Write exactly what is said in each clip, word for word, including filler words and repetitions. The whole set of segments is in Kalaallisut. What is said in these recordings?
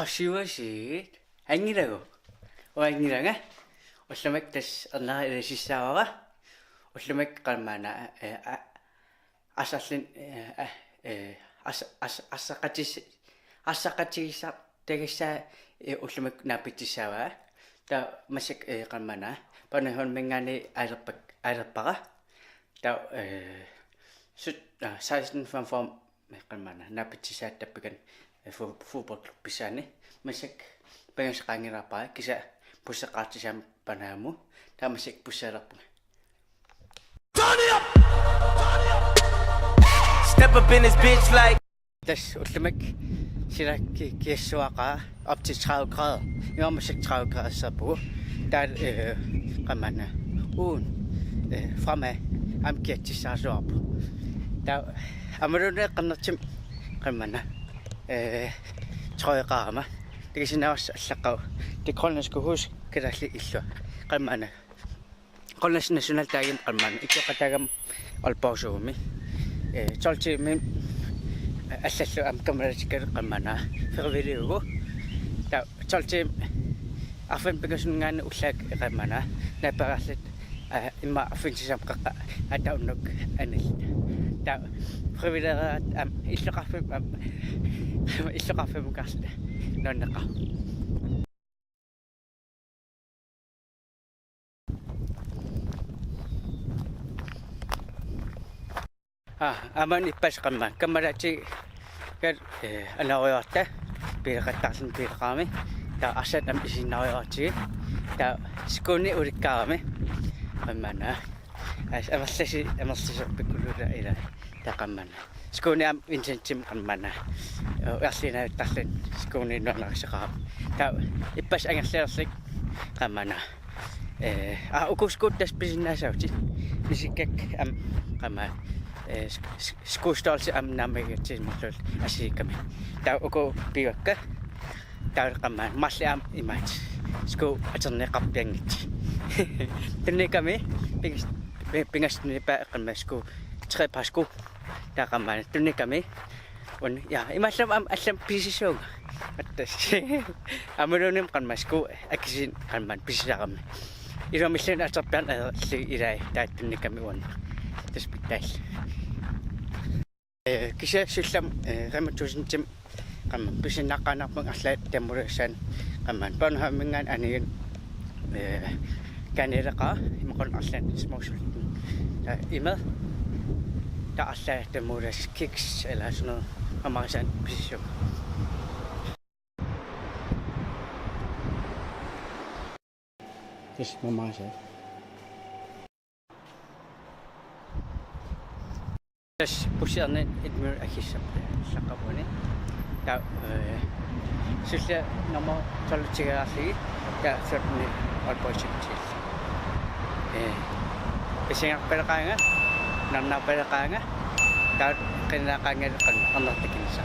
Qasiuasiit angilagu. Uanngilanga. Ullumikkut tassa ernera ilisissaavara. Ullumikkut qammaana, eh, a-, asarlin, eh, a-, eh, as-, as-, asaqatis-, asaqatigisartagassaa, eh, ullumikkut naapitsissaavaa. Taava massakkut, eh, qammaana. Bornholminngaanniit aalerpak-, aalerpara. Taava, eh, syt-, ah, seksten femogfyrre, eh, qammaana, naapitsissaata tappikani, eh, fo-, fodboldklubissaani. Massakkut pingasut qaangilaarpara, kisianni busseqartissaammat Panamamut. Taava massakkut bussialerpunga. Step up in this bitch like Tassa ullumikkut sila ki-, kiassuaqaa op til tredive grader. Imaammassak tredive grader serpugu. Taava, eh, qammaana. Uun, eh, fremad. Aamma kiatsissaasuarpu. Taava, aammaluunniit qernertumik qammaana. Eh, trøjeqarama. Takusinnaavarsi allaqqavoq. Det grønlandske hus, kalaallit illua. Qammaana. Grønlands nationaldagen qammaana. Ikioqataagama Aalborgsuugami. Eh, tolv timer, eh, allallu aamma kammalatikkalu qammaana. Frivilliugu. Taava tolv timer arfineq-pingasunngaanniit ullaaq qammaana. Naaperiarluta, eh, immaqa arfineq-sisamat qeqqa ataunuk anil. Taava frivilliugatta aamma illoqarfimmi aamma illoqarfimmukaarluta nuanneqaaq. Aa, aamma ippassaq qammaana. Kammalaatigut, eh, anooriarta. Piileqattaarluni piileqarami. Taava arsaq aamma isiginnaariartigu. Taava skuunik ulikkaarami. Qammaana. As amerlasi-, amerlasoorpikkulluta ila. Taava qammaana. Skuuni aamma Vincentimik qammaana. Ujarliinnaavittarluni skuuni nuannariseqarami. Taava ippassaq angerlalerlugu qammaana. Eh, aa, uku skuut tassa pisinnaasagutit. Misikkakka aamma qammaana. Eh, sk-, sk-, skuustoolsi aamma naammagigatsigu marluulluta assigiikkami. Taava uku piuakka. Taava qammaana. Marluk aamma imaattoq. Skuut atorneqarpianngitsut. Tunniukkami. Pingas-, pi-, pingasut tunniuppai qammaana skuut. Tre par sko. Taava qammaana tunniukkami. Uani, ja, imaallaat aamma allamik pisissuunga. Attas. Aammaluunniit qammaana skuut akisunik qammaana pisisarami. Iluamilluunniit atorpiarneq ajorlugu ilai taava tunniukkami uani. Tassa pitsaalluni. Eh, kisianni siullermik, eh, Rema tusind-imi qammaana pisinnaaqaannarpunga arlaat tammulassaan qammaana Bornholminngaanniit anigani, eh, kaneleqaaq imaluunniit arlaannik småsulten. Taava ima taava arlaat tammulassaq kiks eller sådan noget. Mamarisaan pisissuunga. Tassa mamarisaan. Tassa bussiarnani et minut akissavara. Saqqapuani. Taava, eh, siulliit nummer tolv-iugaarlugit. Taava fjorten Aalborg City. Eh, pissangarpalaqaanga, nuannaarpalaqaanga, taava qinnaaqaanga qan-, qannertakinsa.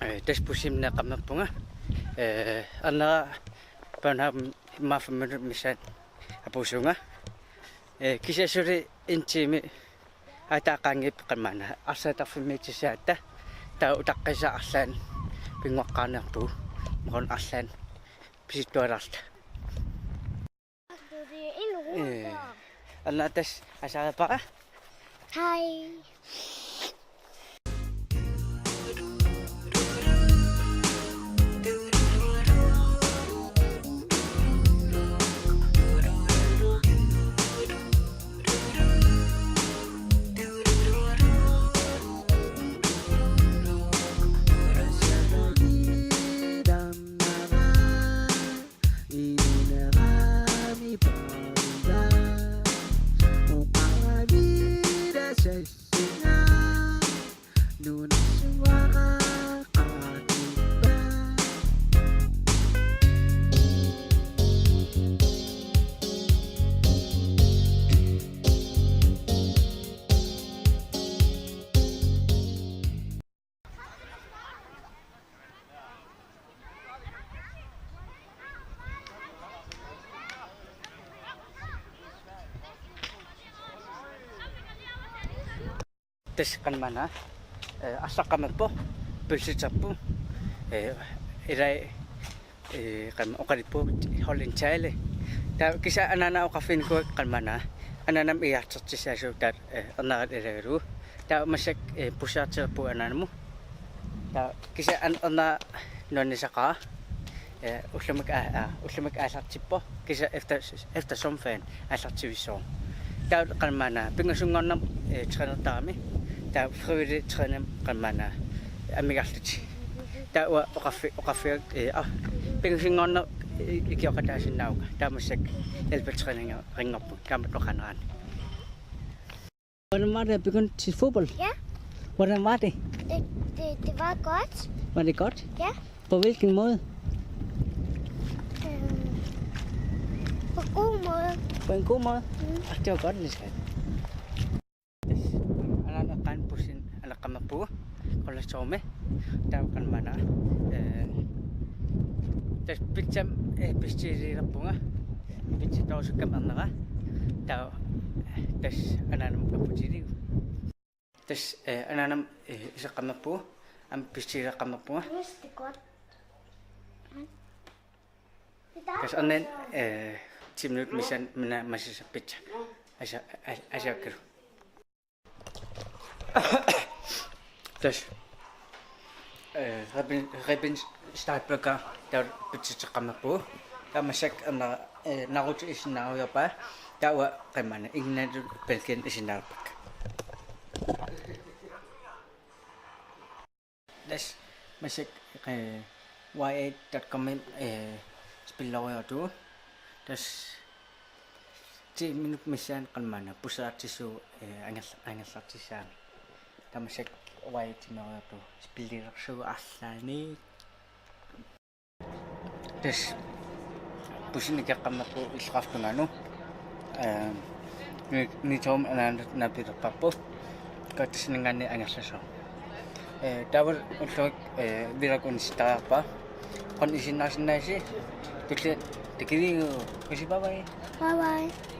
Eh, tassa bussimi neqqammerpunga. Eh, ernera Bornholmimi immaqa fem minutsit missaat apuussuunga. Eh, kisianni suli en time aataaqqaanngippara qammaana. Arsaq atorfimmiittussaatta. Taava utaqqissaaq arlaannik pinngoqqaarniarpugut. Imaluunniit arlaannik pisittualaarluta. Eh, anna tassa asarepa. Hej. Tassa qanoq maanna, eh, arsaqqammerpoq, pølseterpoq, eh, ilai, eh, qanoq oqalippoq, hold en tale. Taava kisianni anaana oqarfiginikuuakka qanoq maanna, anaanamut iiartortissaasoq taava, eh, ernera ilagalugit. Taava massakkut, eh, pusaartilerpugut anaanamut. Taava kisianni an-, ernera nuannisaqaaq. Eh, ullumikkut aa-, aa, ullumikkut aallartippoq. Kisianni efter, efter sommerferien aallartivissoq. Taava qanoq maanna pingasunngornermik, eh, trænertarami. Taava frivillig træning qanoq maanna amigarlutik. Taava oqarfi-, oqarfigaakka, eh, aa, pingasunngornermik, eh, ikioqataasinnaavunga. Taava massakkut hjælpetræningeqanngorpunga. Taamaattoqarnerani. Hvordan var det at begynde til fodbold? Ja. Hvordan var det? Det, det, det var godt. Var det godt? Ja. På hvilken måde? Øh, på god måde. På en god måde? Mm. Ej, det var godt, Lisbeth. Anaana qanoq pusin anaqqammerpugut. Qullersuumi. Taava qanoq maanna, eh, tassa pizzamik, eh, pissutigilerpunga. Pizzatorusukkama ernera. Taava, eh, tassa anaanamut apputiligu. Tassa, eh, anaanamut, eh, iseqqammerpugut. Aamma pissutigileqqammerpunga. Vidste det godt. Tassa ernera, eh, ti minut missaani maani massissappat. Asa, a-, asakkilu. Tassa, eh, ribben, ribbensteg burger, taava pizzateqqammerpugut. Taava massakkut ernera, eh, Naruto isinnaarujoorpaa. Taava qanoq maanna, England, Belgien isinnaaruppakka. Tassa massakkut, eh, Y eight dot com-imi, eh, spillerujoortugut. Tassa ti minut missaani qanoq maanna pusaartissuugut, eh, angerla-, angerlartissaanut. Taava massakkut Y eight-imerujoortugut spillereersugut arlaannik. Tassa pusinik ikeqqammerpugut illoqarfik tungaanut. Eh, ni-, nitormi anaanap naapilerparput. Kattasiningaanni angerlasoq. Eh, taava ullumikkut, eh, vlog unitsitariaqarpara. Qanoq isiginnaarsinnaavisi? Tulliani takuliigu. Bye bye. Bye bye.